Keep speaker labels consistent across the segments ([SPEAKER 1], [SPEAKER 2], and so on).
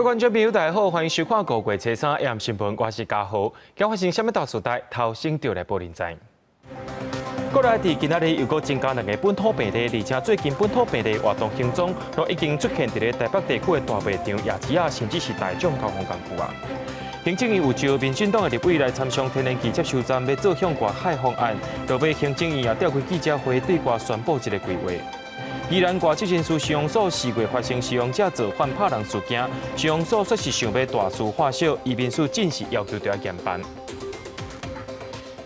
[SPEAKER 1] 觀眾朋友，大家好，歡迎收看五月初三AM 新聞，我是嘉豪。今發生啥物大事代，頭先就來報您知。國內佇今仔日又閣增加兩个本土病例，而且最近本土病例活動行蹤，都已經出現佇咧台北地區的大賣場、夜市仔，甚至是大眾交通工具啊。行政院有召民進黨的立委來參詳天然氣接收站欲做向外海方案，落尾行政院也召開記者會，對外宣布這个規劃。宜蘭外籍人士收容所4月發生收容者造反拍人事件，收容所說是想欲大事化小，移民署正式要求著愛嚴辦。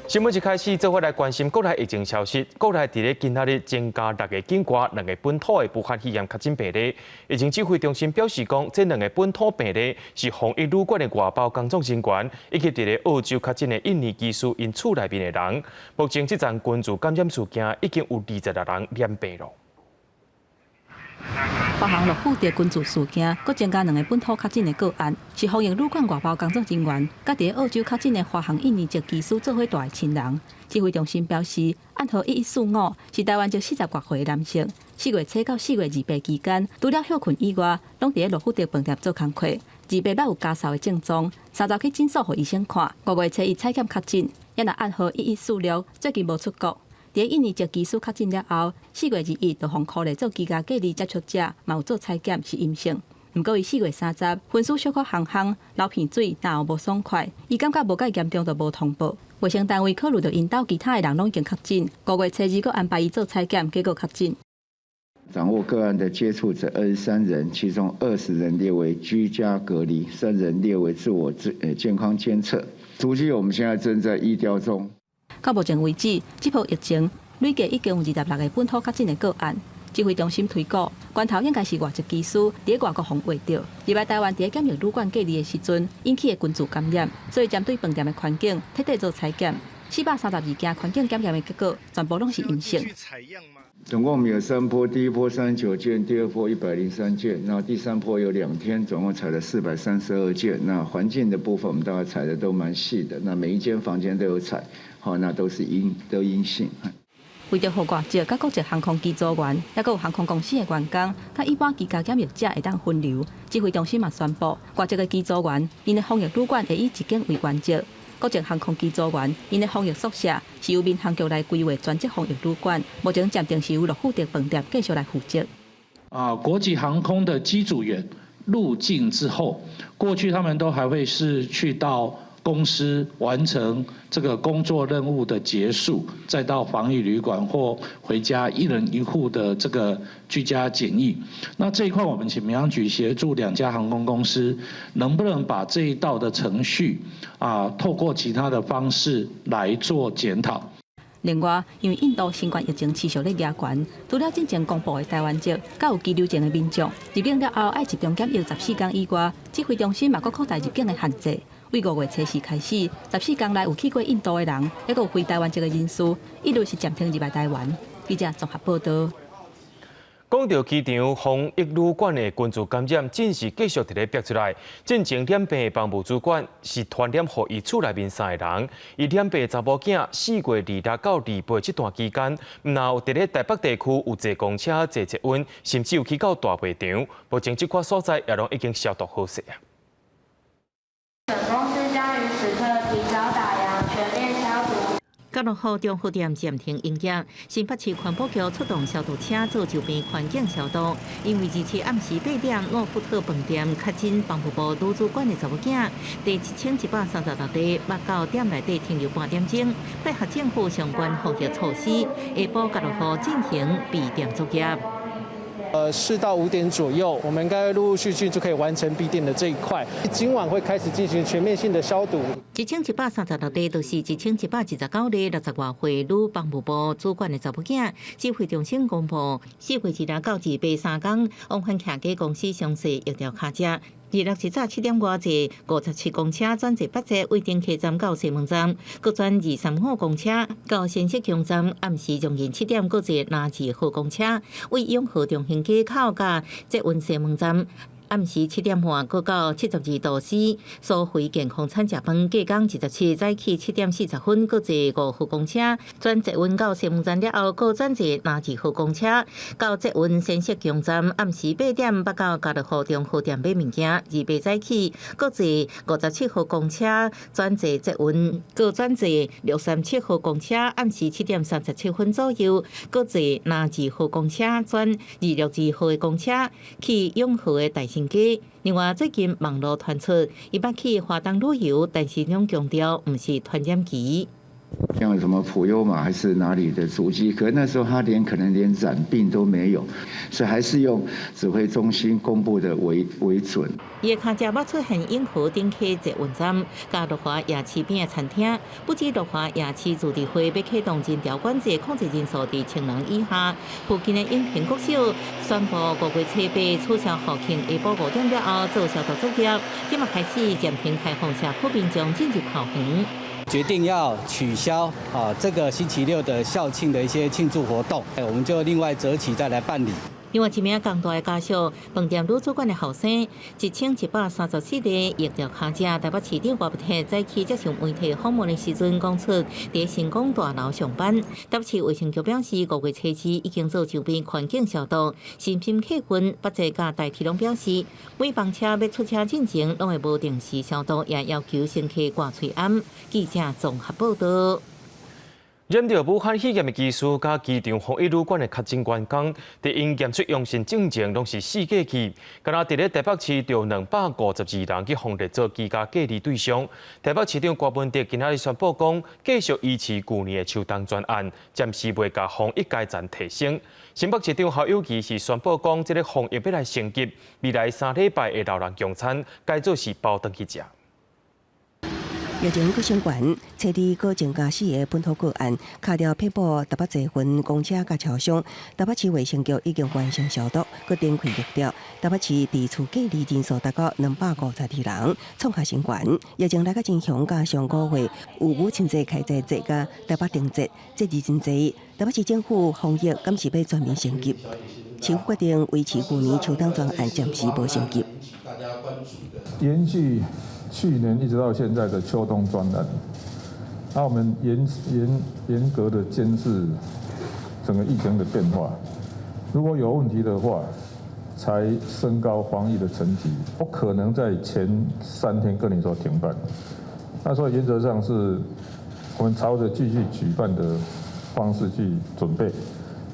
[SPEAKER 1] 新聞一開始，做伙來關心國內疫情消息。國內佇咧今仔日增加六个境外兩个本土的武漢肺炎確診病例。疫情指揮中心表示講，這兩个本土病例是防疫旅館的外包工作人員，以及佇咧澳洲確診的印尼機師𪜶厝內面的人。目前這場群聚感染事件已經有26人染病囉。
[SPEAKER 2] 華航諾富特群聚事件，閣增加兩个本土確診的個案，是防疫旅館外包工作人員，佮佇澳洲確診的華航印尼籍機師做伙住的親人。指揮中心表示，案號1145是台灣籍40外歲的男性，4月初到4月28期間，除了歇睏以外，攏佇咧諾富特飯店做工課。28捌有咳嗽的症狀，30去診所予醫生看，5月初一採檢確診，也若案號1146，最近無出國。佇印尼籍機師確診了後，4月21就予箍咧做居家隔離接觸者，嘛有做採檢是陰性。毋過伊4月30昏昏小可烘烘，流鼻水，然後無爽快，伊感覺無蓋嚴重，就無通報。衛生單位考慮著𪜶兜其他的人攏已經確診，5月初二閣安排伊做採檢，結果確診。
[SPEAKER 3] 掌握個案的接觸者23人，其中20人列為居家隔離，3人列為自我健康監測。足跡我們現在正在疫調中。
[SPEAKER 2] 到目前為止，這波疫情累計已經有26个本土確診的個案。指揮中心推估，源頭應該是外籍機師佇外國予人穢著，入來台灣佇檢疫旅館隔離的時陣引起的群聚感染，所以針對飯店的環境徹底做採檢，432件環境檢驗的結果全部攏是陰性。
[SPEAKER 3] 總共我們有三波，第一波39件，第二波103件，那第三波有2天，總共採了432件。那環境的部分，我們大概採的都蠻細的，那每一間房間都有採，好，那都是陰都陰性。
[SPEAKER 2] 為著予外籍佮國際航空機組員，抑閣有航空公司的員工，佮一般居家檢疫者會當分流。指揮中心嘛宣布，外籍的機組員，𪜶的防疫旅館會以一間為原則；國際航空機組員，𪜶的防疫宿舍是由民航局來規劃專職防疫旅館，目前暫定是由諾富特飯店繼續來負責。
[SPEAKER 4] 啊，國際航空的機組員入境之後，過去他們都還會是去到公司完成這個工作任務的結束，再到防疫旅館或回家一人一戶的這個居家檢疫。那這一塊，我們請民航局協助兩家航空公司，能不能把這一道的程序啊，透過其他的方式來做檢討。
[SPEAKER 2] 另外，因為印度新冠疫情持續咧加懸，除了進前公布的台灣籍，佮有居留證的民眾入境了後愛集中檢疫14天以外，指揮中心嘛閣擴大入境的限制。對5月初四開始，14天內有去過印度的人，抑閣有非台灣籍的人士，一律是暫停入來台灣。記者綜合報道。
[SPEAKER 1] 講到機場防疫旅館的群聚感染，真是繼續佇咧逼出來。進前染病的房務主管是傳染予伊厝內面三个人，伊染病的查某囝4月26到28這段期間，毋但有佇咧台北地區有坐公車、坐捷運，甚至有去到大賣場。目前這塊所在也攏已經消毒好勢啊。
[SPEAKER 5] 本公司將於此刻提早打烊，全面消毒。
[SPEAKER 6] 嘉樂福中和店暫停營業，新北市環保局出動消毒車做周邊環境消毒。因為27暗時8點，諾富特飯店確診房務部女主管的查某囝，佇1136例，捌到店內底停留半點鐘，配合政府相關防疫措施，下晡嘉樂福進行閉店作業。
[SPEAKER 7] 4到5點左右，我們應該陸陸續續就可以完成閉店的這一塊。今晚會開始進行全面性的消毒。
[SPEAKER 6] 1136例，就是1129例60外歲女房務部主管的查某囝。指揮中心公布，4月26到283工，往返徛家公司詳細疫調卡車。26一早7點外坐57公車轉坐8節，為頂溪站到西門站，閣轉235公車到新石鄉站。暗時將近7點，閣坐南二號公車，為永和中興街口佮捷運西門站。暗時7點半閣到72度 C，蘇肥健康餐食飯隔工27早起7點40分，閣坐5號公車轉捷運到西門站了後，閣轉坐南2號公車到捷運仙石宮站，暗時8點捌到家樂福中和店買物件。28早起閣坐57號公車轉坐捷運，閣轉坐637號公車，暗時7點37分左右，閣坐南2號公車轉262號的公車去永和的大興街。另外，最近網路傳出伊捌去華東旅遊，但是攏強調毋是傳染機。
[SPEAKER 3] 像什麼普悠瑪還是哪裡的足跡，可那時候他連可能連染病都沒有，所以還是用指揮中心公布的為準。
[SPEAKER 6] 伊的跤車捌出現永和頂溪捷運站，佮樂華夜市邊的餐廳，不止樂華夜市自治會欲啟動診療管制，控制人數佇1000人以下。附近的永平國小宣布5月初8取消校慶，下晡5點了後做消毒作業，這馬開始暫停開放社區民眾進入校園。
[SPEAKER 8] 決定要取消啊，這個星期六的校慶的一些慶祝活動，我們就另外擇期再來辦理。
[SPEAKER 6] 另外一名江大的家屬，飯店女主管的後生，1134例疫調跤者，台北市長郭台早起接受媒體訪問的時陣，講出佇成功大樓上班。台北市衛生局表示，5月初2已經做周邊環境消毒，新品客運、北捷佮台鐵攏表示，每班車欲出車進前，攏會無定時消毒，也要求乘客掛喙罨。記者綜合報道。
[SPEAKER 1] 染著武漢肺炎的機師佮機場防疫旅館的確診員工，佇𪜶驗出陽性進前，攏是四過去。敢若佇咧台北市，就252人去予列做居家隔離對象。台北市長柯文哲今仔日宣布講，繼續維持舊年的秋冬專案，暫時袂共防疫階層提升。新北市長侯友宜是宣布講，這个防疫欲來升級，未來3禮拜會老人共餐，改做是包轉去食。
[SPEAKER 9] 疫情閣升懸，初二閣增加四个本土個案，跤著遍佈台北捷運公車佮超商。台北市衛生局已經完成消毒，閣展開疫調。台北市佇厝隔離人數達到252人，創下新高。疫情來甲真凶，佮上個月有母親節開齋節佮台北燈節，節日真濟。台北市政府防疫敢是欲全面升級，市府決定維持舊年秋冬專案，暫時無升級。
[SPEAKER 10] 延續去年一直到現在的秋冬專案，那我們嚴格的監視整個疫情的變化，如果有問題的話，才升高防疫的層級，不可能在前3天跟你說停辦。那所以原則上是，我們朝着繼續舉辦的方式去準備，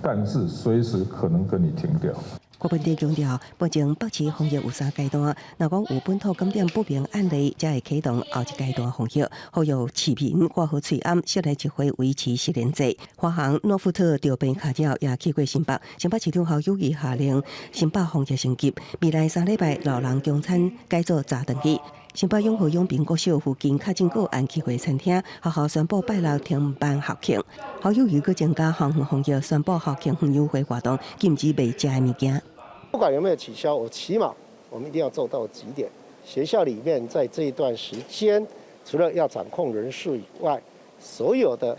[SPEAKER 10] 但是隨時可能跟你停掉。
[SPEAKER 9] 郭文哲強調，目前北市防疫有三階段，若講有本土感染不明案例，才會啟動後一階段防疫，呼籲市民掛好喙罨，室內集會維持實聯制。華航諾富特著病跤者也去過新北，新北市長侯友宜下令新北防疫升級，未來3禮拜老人供餐改做早轉去。新北永和永平國小附近確診個案去過餐廳，學校宣布拜六停辦校慶。侯友宜閣增加校園防疫，宣布校慶園遊會活動禁止賣食的物件。
[SPEAKER 11] 不管有沒有取消，我起碼我們一定要做到幾點。學校裡面在這一段時間，除了要掌控人數以外，所有的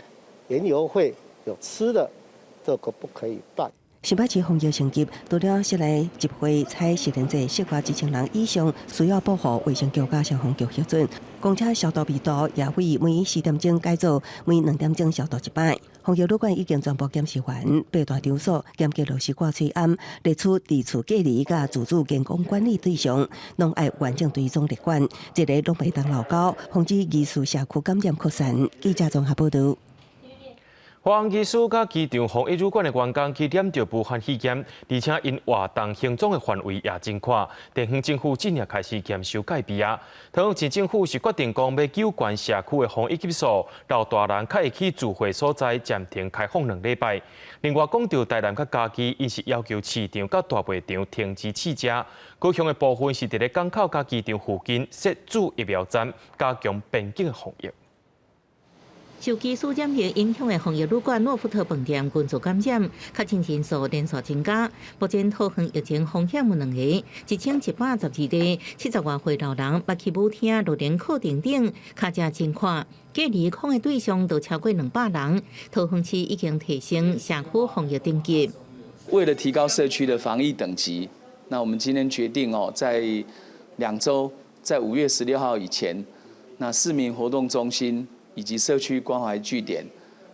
[SPEAKER 11] 園遊會有吃的，這個不可以辦。
[SPEAKER 9] 新北市防疫升級，除了室內集會採實聯制，設罰1000人以上，需要報予衛生局佮消防局核准。公車消毒味道也會每4點鐘改做每2點鐘消毒一擺。防疫旅館已經全部檢視完，八大場所嚴格落實掛喙罨，列出佇厝隔離佮自主健康管理對象，攏愛完整追蹤列管，一个攏袂當漏交，防止疑似社區感染擴散。記者綜合報道。
[SPEAKER 1] 華航機師佮機場防疫旅館的員工去染著武漢肺炎，而且𪜶活動行蹤的範圍也真闊。地方政府這晡開始檢收戒備啊。桃園市政府是決定講欲糾懸社區的防疫級數，留大人較會去聚會所在暫停開放2禮拜。另外講著台南佮嘉義，𪜶是要求市場佮大賣場停止試食。高雄的部分是佇咧港口佮機場附近設置疫苗站，加強邊境的防疫。
[SPEAKER 6] 受機師染疫影響的防疫旅館諾富特飯店群組感染，確診人數連續增加。目前桃園疫情風險有兩个，1112例，70外歲老人捌去舞廳、露營客等等，跤跡真闊。隔離控的對象都超過200人。桃園市已經提升社區防疫等級。
[SPEAKER 12] 為了提高社區的防疫等級，那我們今天決定哦，在2週，在5月16號以前，那市民活動中心以及社區關懷據點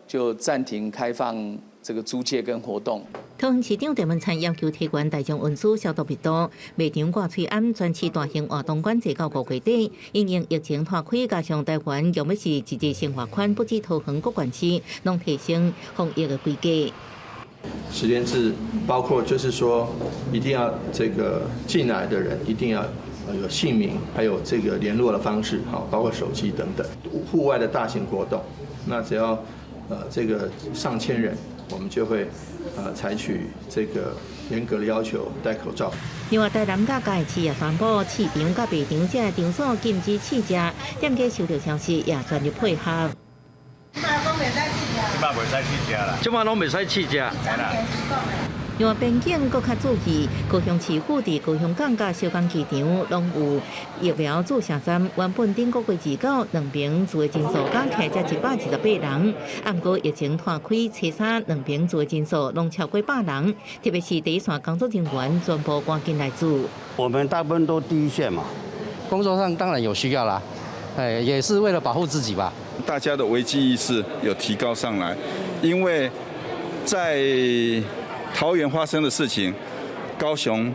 [SPEAKER 12] 就暫停開放這個租借跟活動。
[SPEAKER 6] 桃園市長鄭文燦要求提懸大眾運輸消毒密度，賣場掛喙罨，全市大型活動管制到5月底。因應疫情拖開，加上台灣用的是一日生活圈，不止桃園各縣市攏提升防疫的規格。
[SPEAKER 13] 實聯制包括就是說，一定要這個進來的人一定要有姓名，還有這個聯絡的方式，好，包括手機等等。戶外的大型活動，那只要這個上千人，我們就會採取這個嚴格的要求，戴口罩。
[SPEAKER 6] 另外，台南佮嘉義市也宣布，市場佮賣場這場所禁止試食，店家收到消息也全力配合。
[SPEAKER 14] 這擺袂使試食啦，
[SPEAKER 15] 這擺攏袂使試食。
[SPEAKER 6] 另外，邊境閣較注意，高雄市府佇高雄港佮小港機場攏有疫苗注射站。原本頂個月29兩爿住的診所加起來才128人，毋過疫情拖開，初三兩爿住的診所攏超過100人，特別是第一線工作人員全部趕緊來注。
[SPEAKER 16] 我們大部分都第一線嘛，
[SPEAKER 8] 工作上當然有需要啦，哎，也是為了保護自己吧。
[SPEAKER 17] 大家的危機意識有提高上來，因為在桃園發生的事情，高雄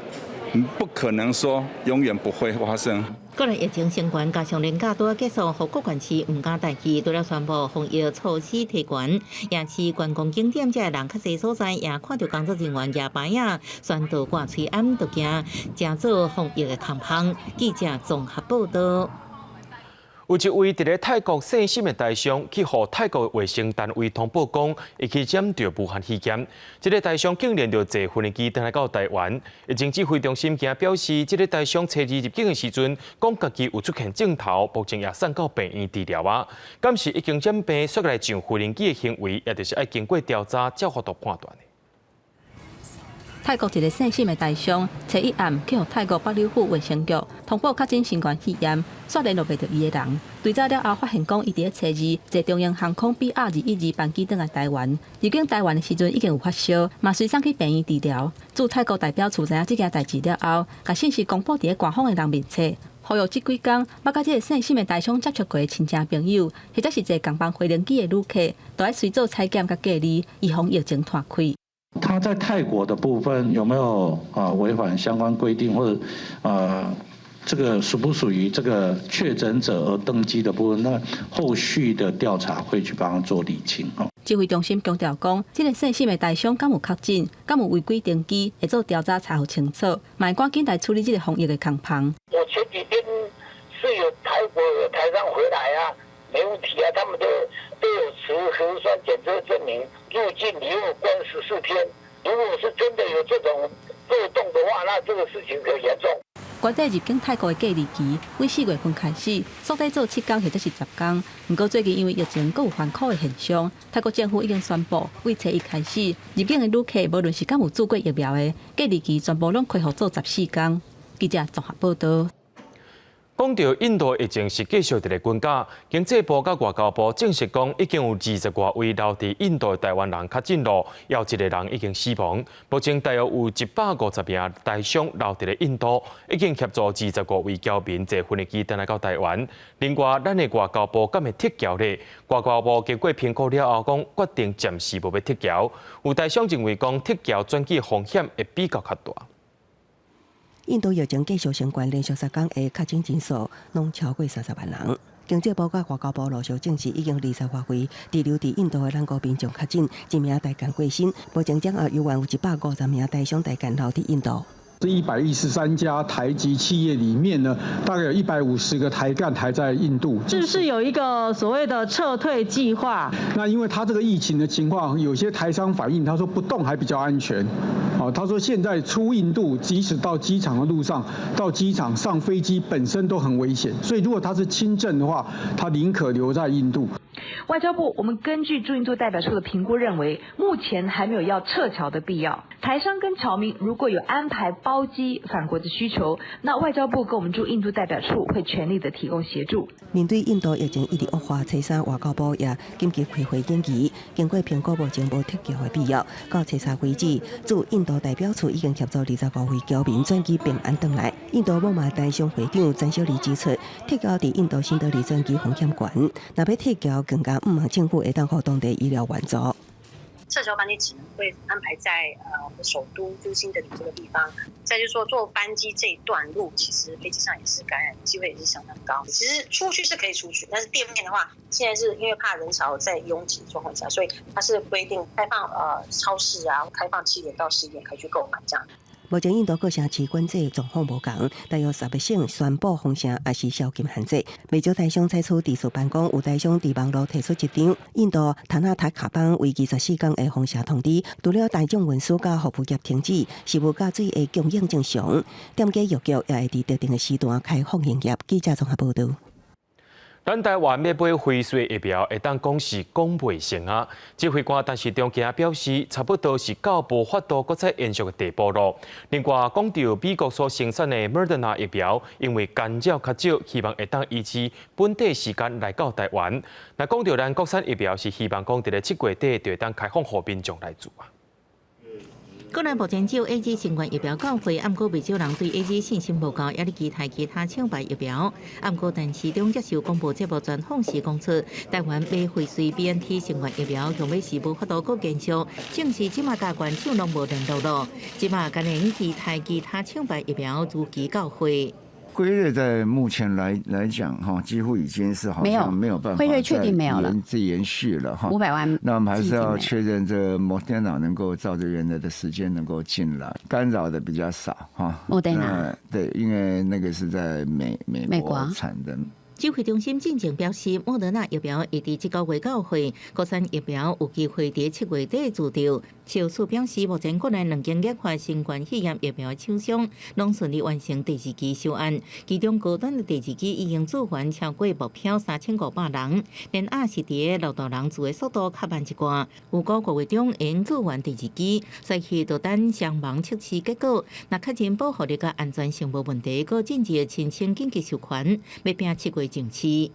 [SPEAKER 17] 不可能說永遠不會發生。
[SPEAKER 6] 國內疫情升懸，加上連假拄仔結束，予各縣市毋敢怠棄，除了宣布防疫措施提懸，也是觀光景點這人較濟所在，也看著工作人員舉牌仔，宣導掛喙罨，都驚成做防疫的空縫。記者綜合報道。
[SPEAKER 1] 有一位佇咧泰國姓沈的台商，去予泰國衛生單位通報講，伊去染著武漢肺炎。這个台商竟然就坐飛機轉來到台灣。疫情指揮中心今表示，這个台商初二入境的時陣，講家己有出現症頭，目前也送到病院治療啊。敢是已經染病，煞來上飛機的行為，也就是愛經過調查，才有法度判斷的。
[SPEAKER 2] 泰國一个姓沈的台商，初一暗去予泰國北柳府衛生局通報確診新冠肺炎，煞聯絡袂著伊的人。追查了後，發現講伊佇咧初二坐長榮航空 BR 212班機轉來台灣，入境台灣的時陣已經有發燒，嘛隨送去病院治療。駐泰國代表處知影這件代誌了後，共信息公布佇咧官方的人面冊，呼籲這幾工捌佮這个姓沈的台商接觸過的親戚朋友，或者是坐仝班飛行機的旅客，都愛隨做採檢佮隔離，預防疫情拖開。
[SPEAKER 4] 他在泰國的部分有沒有啊違反相關規定，或者這個屬不屬於這個確診者而登機的部分？那後續的調查會去幫他做釐清。
[SPEAKER 2] 指揮中心強調講，這个姓沈的台商敢有確診，敢有違規登機，會做調查查予清楚，嘛會趕緊來處理這个防疫的空縫。
[SPEAKER 14] 我前幾天是有泰國有台商回來啊，沒問題啊，他們都有持核酸檢測證明入境以後關14天。如果是真的有這種漏洞的話，那這個事情可嚴重。
[SPEAKER 2] 原底入境泰國的隔離期，對4月份開始，縮短做7天或者是10天。毋過最近因為疫情閣有反箍的現象，泰國政府已經宣布，對初一開始，入境的旅客無論是敢有注過疫苗的，隔離期全部攏恢復做14天。記者綜合報道。
[SPEAKER 1] 講著印度疫情是繼續佇咧滾價，經濟部佮外交部證實講，已經有20外位留佇印度的台灣人確診囉，有一个人已經死亡。目前大約有150名台商留佇咧印度，已經協助25位僑民坐飛機轉來到台灣。另外，咱的外交部敢會撤僑咧？外交部經過評估了後，講決定暫時無欲撤僑。有台商認為講撤僑轉機風險會比較較大。
[SPEAKER 9] 印度疫情繼續升懸，連續3工的確診人數攏超過30萬人。經濟部佮外交部陸續證實，已經20外位滯留佇印度的咱國民眾確診，一名台幹過身。目前掌握猶原有150名台商台幹留佇印度。
[SPEAKER 18] 這113家台籍企業裡面呢，大概有150個台幹還在印度。
[SPEAKER 19] 是不是有一個所謂的撤退計劃？
[SPEAKER 18] 那因為他這個疫情的情況，有些台商反映，他說不動還比較安全。哦，他說現在出印度，即使到機場的路上，到機場上飛機本身都很危險，所以如果他是輕症的話，他寧可留在印度。
[SPEAKER 15] 外交部，我們根據駐印度代表處的評估認為，目前還沒有要撤僑的必要。台商跟僑民如果有安排包機返國的需求，那外交部跟我們駐印度代表處會全力的提供協助。
[SPEAKER 9] 面對印度疫情一直惡化，初三外交部也緊急開會研議，經過評估目前無撤僑的必要。到初三為止，駐印度代表處已經協助25位僑民轉機平安轉來。印度猛獁台商會長詹小麗指出，撤僑佇印度新德里轉機風險懸，若欲撤僑，更加毋望政府會當予當地醫療援助。
[SPEAKER 20] 撤僑班機只能會安排在我們首都就是新德里這個地方。再就是說坐班機這一段路，其實飛機上也是感染機會也是相當高。其實出去是可以出去，但是店面的話，現在是因為怕人潮在擁擠狀況下，所以它是規定開放超市啊，開放7點到11點可以去購買這樣。
[SPEAKER 9] 目前印度各城市管制狀況無仝，大約10個省宣布封城，抑是宵禁限制。袂少台商採取持續辦公，有台商佇網路提出一張印度卡納塔卡邦為期14天的封城通知，除了大眾運輸佮服務業停止，食物佮水的供應正常，店家藥局也會佇特定的時段開放營業。記者綜合報導。
[SPEAKER 1] 咱台灣欲買輝瑞疫苗，會當講是講袂成啊！指揮官陳時中今仔表示，差不多是到無法度閣再延續的地步囉。另外，講著美國所生產的莫德納疫苗，因為干擾較少，希望會當維持本地時間來到台灣。若講著咱國產疫苗，是希望講佇咧7月底就會當開放予民眾來注啊。
[SPEAKER 6] 國內目前只有 AZ 新冠疫苗到貨，毋過袂少人對 AZ 信心無夠，猶咧期待其他廠牌疫苗。毋過陳時中接受廣播節目專訪時講出，台灣買輝瑞 BNT 新冠疫苗，強欲是無法度閣延續，證實這馬共原廠攏無聯絡囉。這馬敢會期待其他廠牌疫苗如期到貨。
[SPEAKER 3] 輝瑞在目前來講，哈，幾乎已經是好像沒有辦法
[SPEAKER 21] 輝瑞確定沒有了，
[SPEAKER 3] 再延續了哈。
[SPEAKER 21] 500萬，
[SPEAKER 3] 那我們還是要確認這個莫德納能夠照着原來的時間能夠進來，干擾的比較少哈。
[SPEAKER 21] 莫德納
[SPEAKER 3] 對，因為那個是在美國產的。
[SPEAKER 6] 指揮中心進前表示，莫德納疫苗會佇這個月到貨，國產疫苗有機會佇7月底注到。邵處表示，目前國內兩間研發新冠肺炎疫苗的廠商，攏順利完成第二期收案，其中高端的第二期已經注完超過目標3500人，連亞是佇六度人注的速度較慢一寡。預估5月中會用注完第二期，所以就等雙盲測試結果，若確認保護力佮安全性無問題，閣進一步申請緊急授權，欲拼7月上市。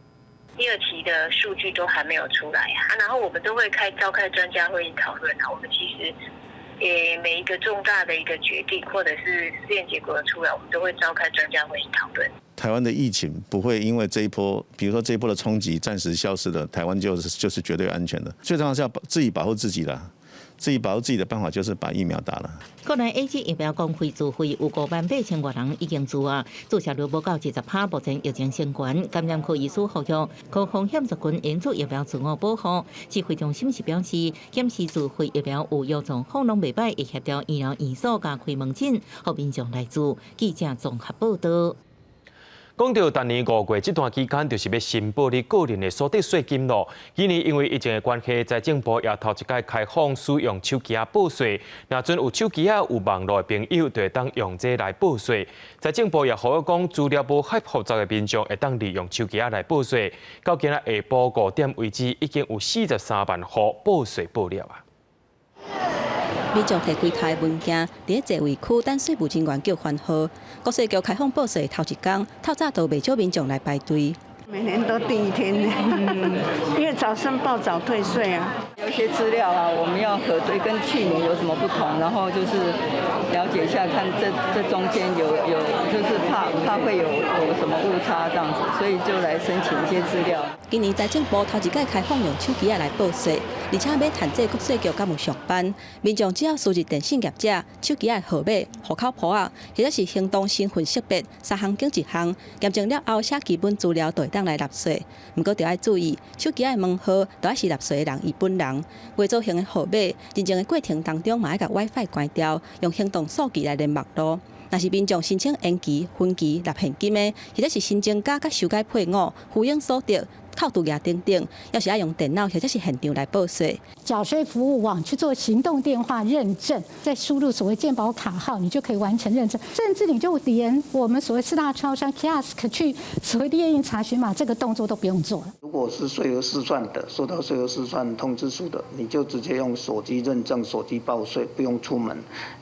[SPEAKER 22] 第二期的數據都還沒有出來啊，然後我們都會召開專家會議討論啊。我們其實，每一個重大的一個決定，或者是試驗結果出來，我們都會召開專家會議討論。
[SPEAKER 23] 台灣的疫情不會因為這一波，比如說這一波的衝擊暫時消失了，台灣就是絕對安全的。最重要是要自己保護自己啦。自己保護自己的辦法就是把疫苗打了。
[SPEAKER 6] 國內 AZ 疫苗公費自費有5萬8千外人已經注啊，注射率無到20%，目前疫情升懸，感染科醫師呼籲高風險族群應注疫苗自我保護。指揮中心是表示，檢視自費疫苗有效狀況攏袂䆀，會協調醫療院所加開門診，予民眾來注。記者綜合報導。
[SPEAKER 1] 講著逐年5月這段期間，就是欲申報你個人的所得稅金囉。今年因為疫情的關係，財政部也頭一擺開放使用手機仔報稅。若準有手機仔有網路的朋友，就會當用這來報稅。財政部也呼籲講，資料無遐複雜的民眾會當利用手機仔來報稅。到今仔下晡5點為止，已經有43萬戶報稅報了啊！
[SPEAKER 2] 民眾提幾沓文件，佇咧座位區等稅務人員叫番號。國稅局開放報稅頭一工，透早就袂少民眾來排隊。
[SPEAKER 24] 每年都第一天，因為早申報早退稅啊。
[SPEAKER 25] 有一些資料啊，我們要核對，跟去年有什麼不同，然後就是了解一下，看這中間有，就是怕會有什麼誤差這樣子，所以就來申請一些資料。
[SPEAKER 2] 今年財政部頭一擺開放用手機仔來報稅，而且免趁這國稅局敢有上班，民眾只要輸入電信業者手機仔號碼、戶口簿仔，或者是行動身份識別三項揀一項，驗證了後寫基本資料就會當來納稅。毋過著愛注意，手機仔的門號著愛是納稅的人伊本人，偽造型的號碼，認證的過程當中嘛愛共 WiFi 關掉，用行動數據來連網路。若是民眾申請延期、分期納現金的，或者是申請加佮修改配偶、扶養所得。扣除額等等，猶是愛用電腦或者是現場來報稅。
[SPEAKER 5] 繳稅服務網去做行動電話認證，再輸入所謂健保卡號，你就可以完成認證。甚至你就連我們所謂四大超商 kiosk 去所謂列印查詢碼這個動作都不用做了。
[SPEAKER 7] 如果是稅額試算的，收到稅額試算通知書的，你就直接用手機認證、手機報稅，不用出門，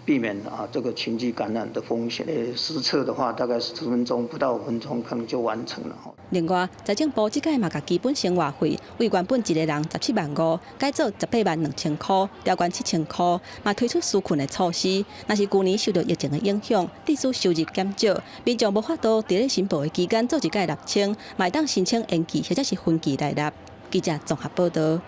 [SPEAKER 7] 避免啊這個群聚感染的風險。實測的話，大概10分鐘不到5分鐘，可能就完成了。
[SPEAKER 2] 另外，財政部這擺嘛共基本生活費，對原本一个人17萬5，改做18萬2千箍，調懸7千箍，嘛推出紓困的措施。若是舊年受到疫情的影響，致使收入減少，民眾無法度佇咧申報的期間做一擺納清，嘛會當申請延期或者是分期來納。記者綜合報導。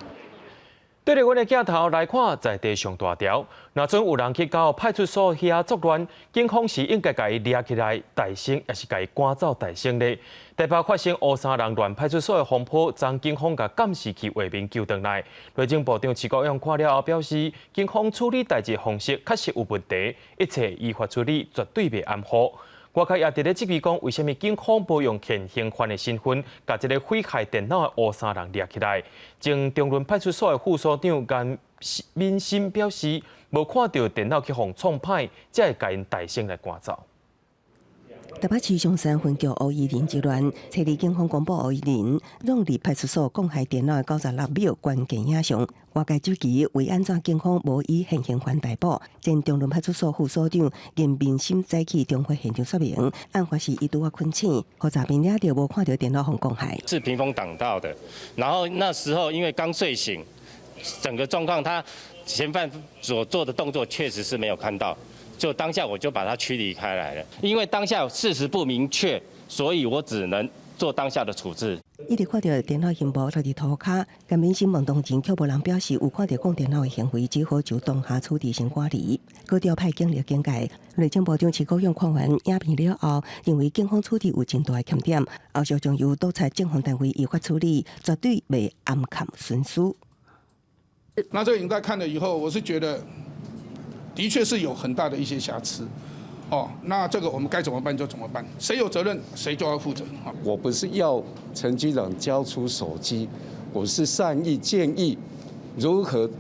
[SPEAKER 1] 對著阮的鏡頭來看，在地上大條。若準有人去到派出所遐作亂，警方是應該共伊掠起來，代先，抑是共伊趕走代先咧？台北發生烏衫人亂派出所的風波，昨警方共監視器畫面救轉來。內政部長徐國勇看了後表示，警方處理代誌方式確實有問題，一切依法處理，絕對袂含糊。外界也佇咧質疑講，為啥物警方無用現行犯的身份，共這个毀害電腦的烏衫人掠起來？前中崙派出所的副所長顏敏新表示，無看著電腦去予創歹，才會共𪜶代先來趕走。
[SPEAKER 9] 台北市松山分局烏衣人之亂，初二警方公布烏衣人闖入派出所摃害電腦的96秒關鍵影像。外界質疑為按怎警方無以現行犯逮捕？前中崙派出所副所長顏明心早起中會現場說明，案發時伊拄仔睏醒，予詐騙掠著無看著電腦予摃害。
[SPEAKER 10] 是屏風擋到的，然後那時候因為剛睡醒，整個狀況他嫌犯所做的動作確實是沒有看到。就當下我就把他驅離開來了，因為當下事實不明確，所以我只能做當下的處置。
[SPEAKER 9] 伊佇看著電腦螢幕落佇塗跤，顏明新問當前卻無人表示有看著摃電腦的行為，只好就當下處置先趕離。閣調派警力警戒。內政部長徐國勇看完影片了後，認為警方處置有真大的欠點，後續將由督察政防單位依法處理，絕對袂暗崁徇私。
[SPEAKER 11] 那這個影帶看了以後，我是覺得。的確是有很大的一些瑕疵，哦，那這個我們該怎麼辦就怎麼辦，誰有責任誰就要負責。
[SPEAKER 21] 我不是要陳局長交出手機，我是善意建議如何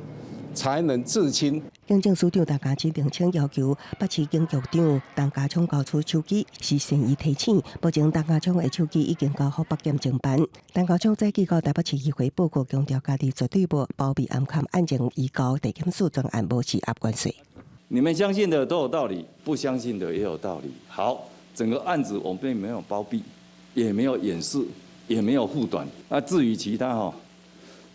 [SPEAKER 21] 才能自清。
[SPEAKER 9] 警政署長陳家之澄清要求北市警局長陳家聰交出手機是善意提醒，目前陳家聰的手機已經交予北檢偵辦。陳家聰早起到台北市議會報告，強調家己絕對無包庇暗崁案情，移交地檢署專案無施壓關稅。
[SPEAKER 26] 你們相信的都有道理，不相信的也有道理。好，整個案子我們並沒有包庇，也沒有掩飾，也沒有護短。那至於其他哈，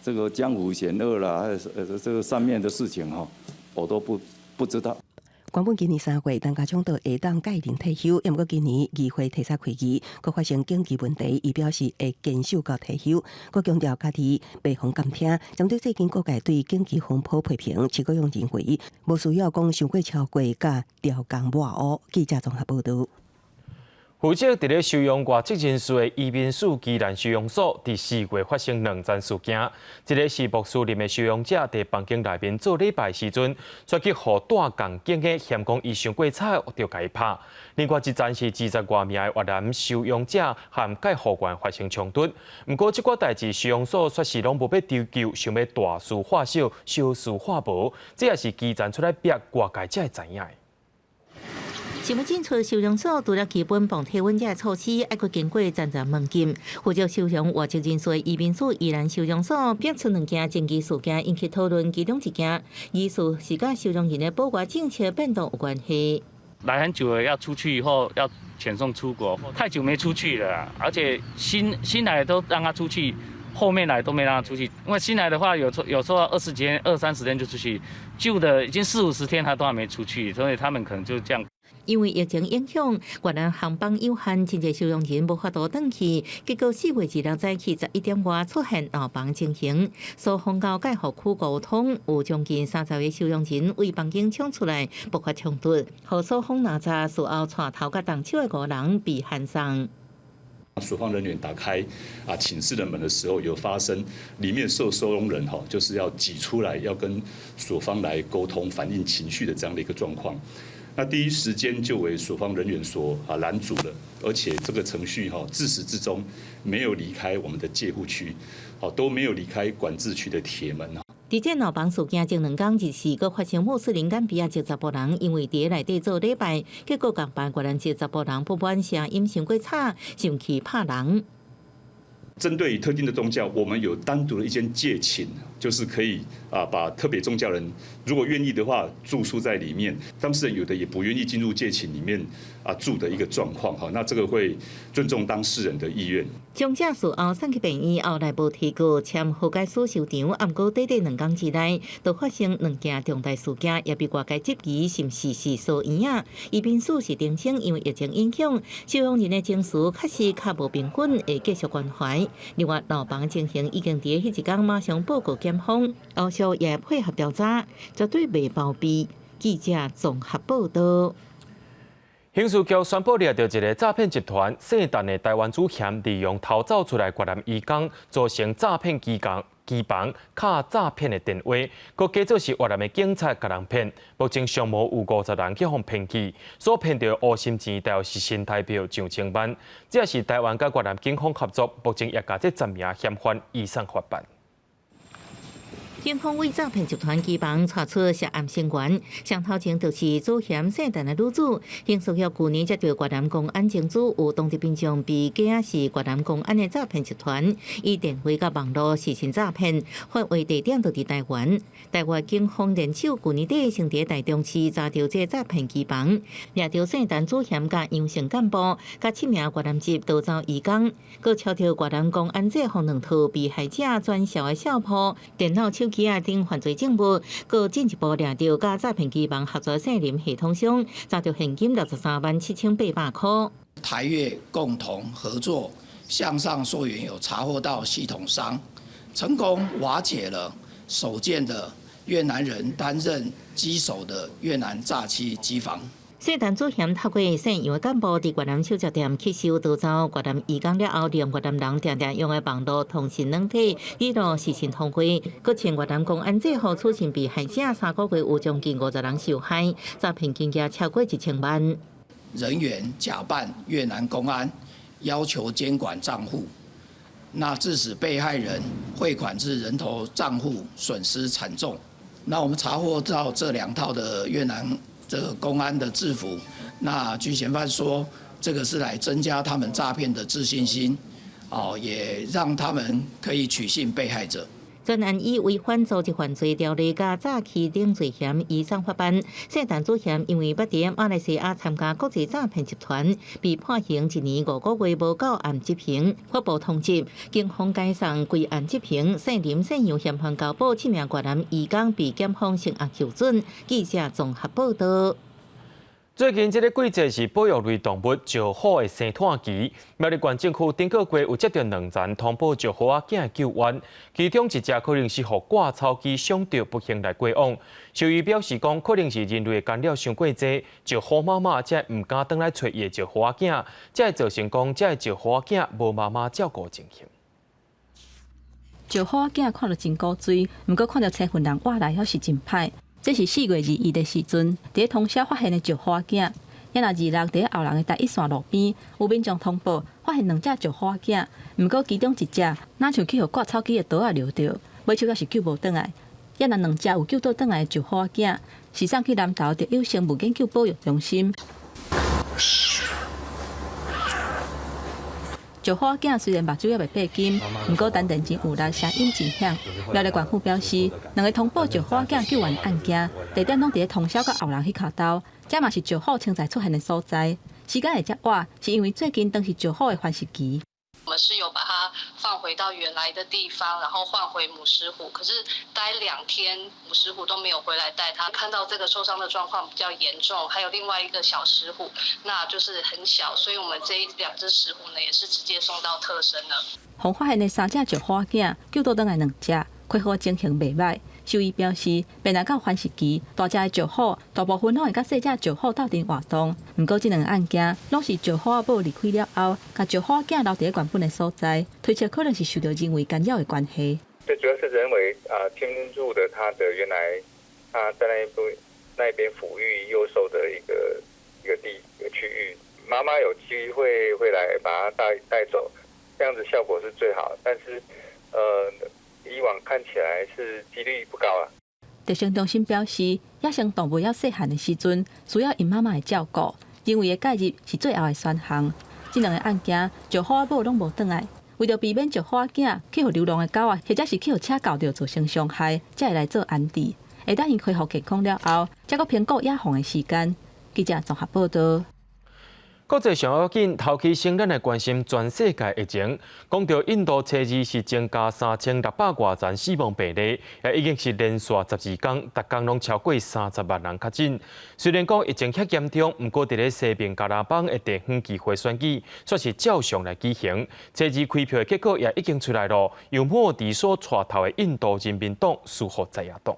[SPEAKER 26] 這個江湖險惡啦，還有這個上面的事情哈，我都不知道。
[SPEAKER 9] 原本今年3月，陳家聰就會當屆任退休，毋過今年議會提早開議，閣發生經濟問題，伊表示會堅守到退休，閣強調家己袂予監聽。針對最近各界對警機風波批評，徐國勇認為無需要講傷過超過，佮刁工抹烏。記者綜合報導。
[SPEAKER 1] 負責佇咧收容外籍人士的移民署基蘭收容所，佇4月發生兩件事件。一个是穆斯林的收容者佇房間內面做禮拜時陣，煞去予帶仝警的嫌講伊傷過吵，就共伊拍。另外一件是20外名的越南收容者和介護員發生衝突。毋過這寡代誌收容所煞是攏無欲追究，想欲大事化小，小事化無，這也是基層出來逼外界才會知影的。
[SPEAKER 6] 想欲進出收容所，除了基本磅體溫這措施，猶閣經過層層門禁。負責收容外籍人士的移民署宜蘭收容所，爆出兩件爭議事件，引起討論。其中一件疑似是佮收容人的保外政策變動有關係。
[SPEAKER 27] 來很久了，要出去以後要遣送出國，太久沒出去了，而且新來的都讓他出去，後面來都沒讓他出去。因為新來的話，有時候20幾天、二三十天就出去，舊的已經四五十天，他都還沒出去，所以他們可能就這樣。
[SPEAKER 6] 因為疫情影響，越南航班有限，真濟收容人無法度轉去，結果4月2日早起11點外出現鬧房情形，雙方到介護區溝通，有將近30个收容人對房間衝出來，爆發衝突，予所方攔查事後帶頭佮動手的五人被遣送。
[SPEAKER 28] 所方人員打開啊寢室的門的時候，有發生裡面受收容人哈，就是要擠出來要跟所方來溝通、反映情緒的這樣的一個狀況。那第一時間就為所方人員所攔阻了，而且這個程序自始至終沒有離開我們的戒護區，都沒有離開管制區的鐵門。
[SPEAKER 6] 佇這樓房事件前兩工，日時閣發生穆斯林甘比亞籍查埔人，因為佇內底做禮拜，結果仝班越南籍查埔人不滿聲音傷過吵，生氣拍人。
[SPEAKER 28] 針對特定的宗教，我們有單獨的一間戒寢，就是可以把特別宗教人如果願意的話住宿在裡面。當事人有的也不願意進入戒寢裡面住的一個狀況，哈，那這個會尊重當事人的意願。
[SPEAKER 6] 將這事後送去病院，後來無提告簽和解書收場。毋過短短2工之內，就發生兩件重大事件，也被外界質疑是毋是是疏嬰仔。移民署是澄清，因為疫情影響，收容人的情緒確實較無平穩，會繼續關懷。另外，樓房情形已經佇彼一工馬上報告檢方，後續也配合調查，絕對袂包庇。記者綜合報道。
[SPEAKER 1] 刑事局宣布掠著一个詐騙集團，姓陳的台灣主嫌利用逃走出來越南移工，組成詐騙機構機房，敲詐騙的電話，閣假做是越南的警察共人騙。目前上無有50人去予騙去，所騙著烏心錢大約是新台幣上千萬。這是台灣佮越南警方合作，目前也共這10名嫌犯移送法辦。
[SPEAKER 6] 警方為詐騙集團機房查出涉案成員，上頭前就是主嫌姓陳的女子。刑事局舊年接著越南公安情資，有當地民眾被假是越南公安的詐騙集團，以電話佮網路實行詐騙，發話地點就佇台灣。台灣警方聯手舊年底先佇台中市查著這詐騙機房，掠著姓陳主嫌佮楊姓幹部，佮7名越南籍逃走移工，閣抄著越南公安制服兩套被害者轉銷的數簿、電腦、手機仔等犯罪證物，閣進一步掠著佮詐騙機房合作姓林系統商，查著現金63萬7800塊。
[SPEAKER 4] 台越共同合作，向上溯源有查獲到系統商，成功瓦解了首件的越南人擔任機手的越南詐欺機房。
[SPEAKER 6] 姓陳主嫌透過姓楊的幹部佇越南手術店吸收逃走越南移工了後，利用越南人定定用的網路通訊軟體，記錄視訊通話，閣穿越南公安制服取信被害者，3個月有將近50人受害，詐騙金額超過1000萬。
[SPEAKER 4] 人員假扮越南公安，要求監管賬戶，那致使被害人匯款至人頭賬戶，損失慘重。那我們查獲到這兩套的越南這個公安的制服，那據嫌犯說，這個是來增加他們詐騙的自信心，哦，也讓他們可以取信被害者。
[SPEAKER 6] 專案以違反組織犯罪條例佮詐欺等罪嫌移送法辦。姓陳主嫌因為捌佇馬來西亞參加國際詐騙集團，被判刑1年5個月，無到案執行。法部通緝，警方解送歸案執行。姓林、姓楊嫌犯交保7名越南移工被檢方聲押求準。記者綜合報道。
[SPEAKER 1] 最近這個季節是保育類動物石虎的生湠期，苗栗縣政府頂個月有接著兩層通報石虎仔囝的救援，其中一隻可能是予割草機傷著不幸來過往。獸醫表示講，可能是人類的干擾傷過濟，石虎媽媽才毋敢轉來揣伊的石虎仔囝，才會造成講這个石虎仔囝無媽媽照顧情形。
[SPEAKER 2] 石虎仔囝看著真古錐，毋過看著車份人倚來，猶是真歹。這是4月21的時陣，佇通霄發現的石虎仔囝。也若26佇後龍的台一線路邊，有民眾通報發現兩隻石虎仔囝，毋過其中一隻若像去予割草機的刀仔掠著，尾手猶是救無轉來。也若兩隻有救倒轉來的石虎仔囝，是送去南投特有生物研究保育中心。石虎仔囝雖然目睭猶未變金，毋過丹田真有力，聲音真響。苗栗縣府表示，兩个通報石虎仔囝救援案件，地點攏佇咧通霄佮後龍彼跤兜，這嘛是石虎潛在出現的所在。時間會遮晚，是因為最近當是石虎的繁殖期。
[SPEAKER 8] 我們是有把它放回到原來的地方，然後換回母獅虎。可是待2天，母獅虎都沒有回來帶它。看到這個受傷的狀況比較嚴重，還有另外一個小獅虎，那就是很小，所以我們這一兩隻獅虎呢，也是直接送到特生了。
[SPEAKER 2] 予發現的三隻石虎仔救倒轉來兩隻，恢復情形袂䆀。獸醫表示，欲來到繁殖期，大隻的石虎大部分攏會佮細隻石虎鬥陣活動。毋過，這兩个案件攏是石虎母離開了後，共石虎仔留佇原本的所在，推測可能是受著人為干擾的關係。
[SPEAKER 12] 最主要是人為啊侵入了它的原來，它在那那邊撫育幼獸的一個地一個區域，媽媽有機會會來把它帶走，這樣子效果是最好。但是，以往看起來是幾率不高啊。
[SPEAKER 2] 特生中心表示，野生動物猶細漢的時陣，需要𪜶媽媽的照顧，人為的介入是最後的選項。這兩個案件，石虎仔母攏無轉來，為著避免石虎仔囝去予流浪的狗仔，或者是去予車轎著造成傷害，才會來做安置。會等𪜶恢復健康了後，才閣評估野放的時間。記者綜合報道。
[SPEAKER 1] 國際上要緊，頭起先咱來關心全世界疫情。講著印度初二是增加3600外人死亡病例，也已經是連續12天，逐工攏超過30萬人確診。雖然講疫情遐嚴重，毋過佇咧西孟加拉邦的地方議會選舉，煞是照常來舉行。初二開票的結果也已經出來囉，由莫迪所帶頭的印度人民黨輸予在野黨。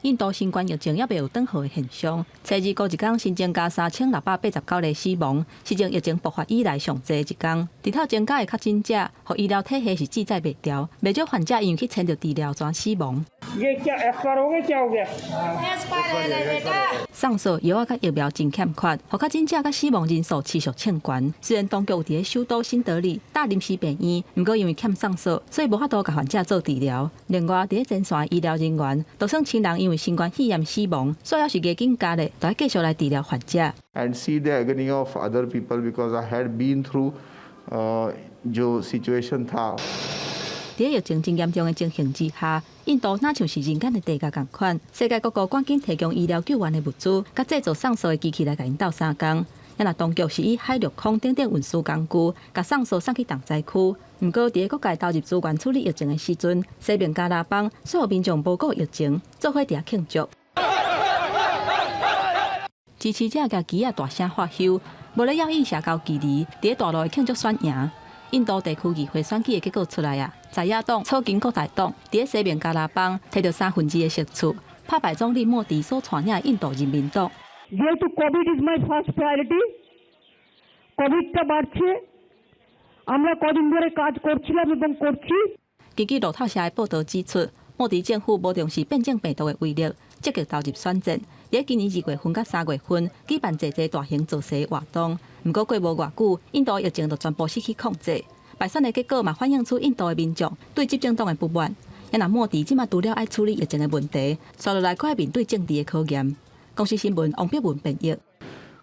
[SPEAKER 2] 印度新冠疫情猶未有轉好的現象，初二過一工新增加3689例死亡，是從疫情爆發以來上濟一工。日頭增加的確診者，予醫療體系是負載袂牢，袂少患者因為去簽著治療，轉死亡。送藥藥仔佮疫苗真欠缺，予確診者佮死亡人數持續衝懸。雖然當局有佇咧首都新德里搭臨時病院，毋過因為欠送藥，所以無法度共患者做治療。另外，佇咧前線醫療人員，就算親人因為新冠肺炎死亡，煞猶是咬緊咬咧，都愛繼續來治療患者。
[SPEAKER 13] And see the agony of other people because I had been through जो situation था。
[SPEAKER 2] 佇咧疫情真嚴重的情形之下，印度若像是人間的地獄仝款，世界各國趕緊提供醫療救援的物資，佮製造送藥的機器來共𪜶鬥相共。若當局是以海陸空等等運輸工具，共送藥送去重災區。毋過，佇咧各界投入資源處理疫情的時陣，西孟加拉邦所有民眾無顧疫情，做伙佇遐慶祝。支持者共旗仔大聲喝囂，無咧要應社交距離，佇咧大路的慶祝選贏。印度地區議會選舉的結果出來啊，在野黨草根國大黨佇咧西孟加拉邦摕著三分之二的席次，拍敗總理莫迪所帶領的印度人民黨。
[SPEAKER 14] যেহেতু COVID is my first priority, কোভিডটা বাড়ছে, আমরা কদিন ধরে কাজ করছিলাম এবং করছি。
[SPEAKER 2] 根據路透社的報導指出，莫迪政府無重視變種病毒的威力，積極投入選戰。佇今年2月份佮3月份舉辦濟濟大型造勢活動，毋過過無偌久，印度疫情就全部失去控制。敗選的結果嘛，反映出印度的民眾對執政黨的不滿。若莫迪這馬除了愛處理疫情的問題，紲落來閣愛面對政治的考驗。公視新聞王碧文編譯。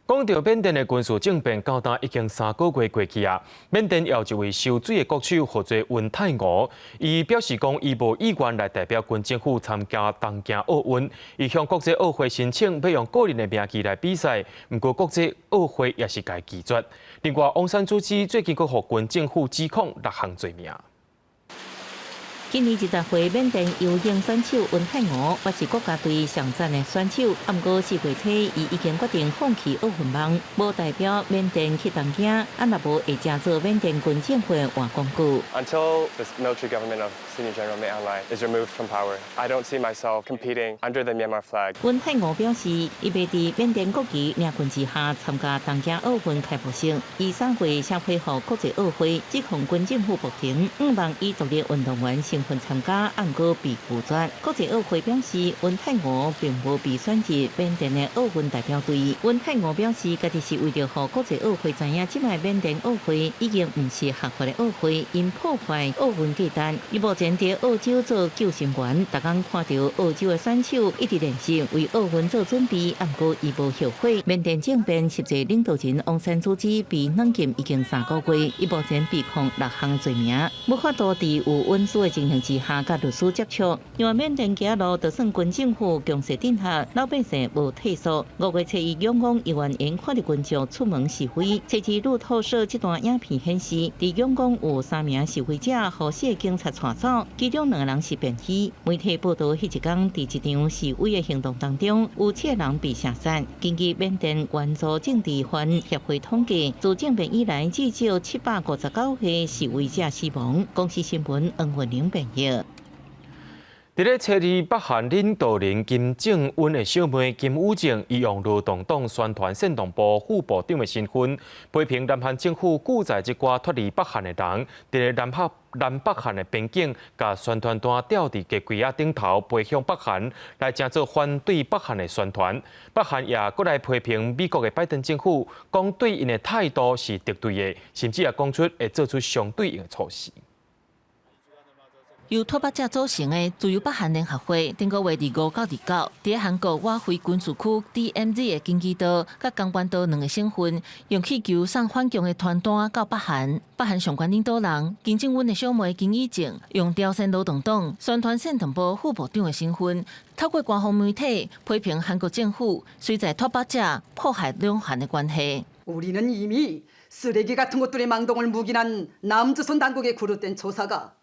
[SPEAKER 1] 講著緬甸的軍事政變，到今已經3個月過去啊。緬甸有一位收水的國手，號做溫泰吳，伊表示講，伊無意願來代表軍政府參加東京奧運，伊向國際奧會申請欲用個人的名義來比賽，毋過國際奧會也是共拒絕。另外，翁山蘇姬最近閣予軍政府指控六項罪名。
[SPEAKER 6] 今年20歲緬甸游泳選手溫泰吳，也是國家隊上讚的選手。毋過4月初，伊已經決定放棄奧運夢，無代表緬甸去東京，啊若無會成做緬甸軍政府的活工具。
[SPEAKER 15] Until this military government of Senior General Min Aung Hlaing is removed from power, I don't see myself competing under the Myanmar flag.
[SPEAKER 6] 溫泰吳表示，伊袂佇緬甸國旗領軍之下參加東京奧運開幕式。伊3月寫批予國際奧會，指控軍政府暴行，向望以獨立運動員身份參加，毋過被拒絕。國際奧會表示，溫泰吳並無被選入緬甸的奧運代表隊。溫泰吳表示，家己是為著予國際奧會知影，這擺緬甸奧會已經毋是合法的奧會，𪜶破壞奧運價值。伊目前佇澳洲做救生員，逐工看著澳洲的選手一直練習為奧運做準備，毋過伊無後悔。緬甸政變實際領導人翁山蘇姬被軟禁已經3個月，伊目前被控六項罪名，無法度佇有隱私的情形之下，佮律師接觸。因為緬甸街路就算軍政府強勢鎮壓，老百姓無退縮。5月初一，仰光一萬人看著軍眾出門示威。初二路透社這段影片顯示，佇仰光有三名示威者予四个警察帶走，其中兩個人是便衣。媒體報道，彼一工佇這場示威的行動當中，有七個人被射殺。根據緬甸援助政治犯協會統計，自政變以來，至少759個示威者死亡。公視新聞黃雲玲編譯。
[SPEAKER 1] 佇咧初二，北韓領導人金正恩的小妹金與正，伊用勞動黨宣傳煽動部副部長的身份，批評南韓政府拒載這寡脫離北韓的人，佇咧南北南北韓的邊境，共宣傳單吊佇雞櫃仔頂頭，飛向北韓，來成做反對北韓的宣傳。北韓也閣來批評美國的拜登政府，講對𪜶的態度是敵對的，甚至也講出會做出相對應的措施。
[SPEAKER 6] 由脫北者組成的自由北韓聯合會，頂個月25到29，佇韓國瓦輝軍事區 DMZ 的京畿道佮江原道兩个省份，用氣球送反共的傳單到北韓。北韓上懸領導人金正恩的小妹金與正，用朝鮮勞動黨宣傳煽動部副部長的身份，透過官方媒體批評韓國政府，隨在脫北者破壞兩韓的關係。
[SPEAKER 3] 우리는이미쓰레기같은것들의망동을묵인한남조선당국의그릇된처사가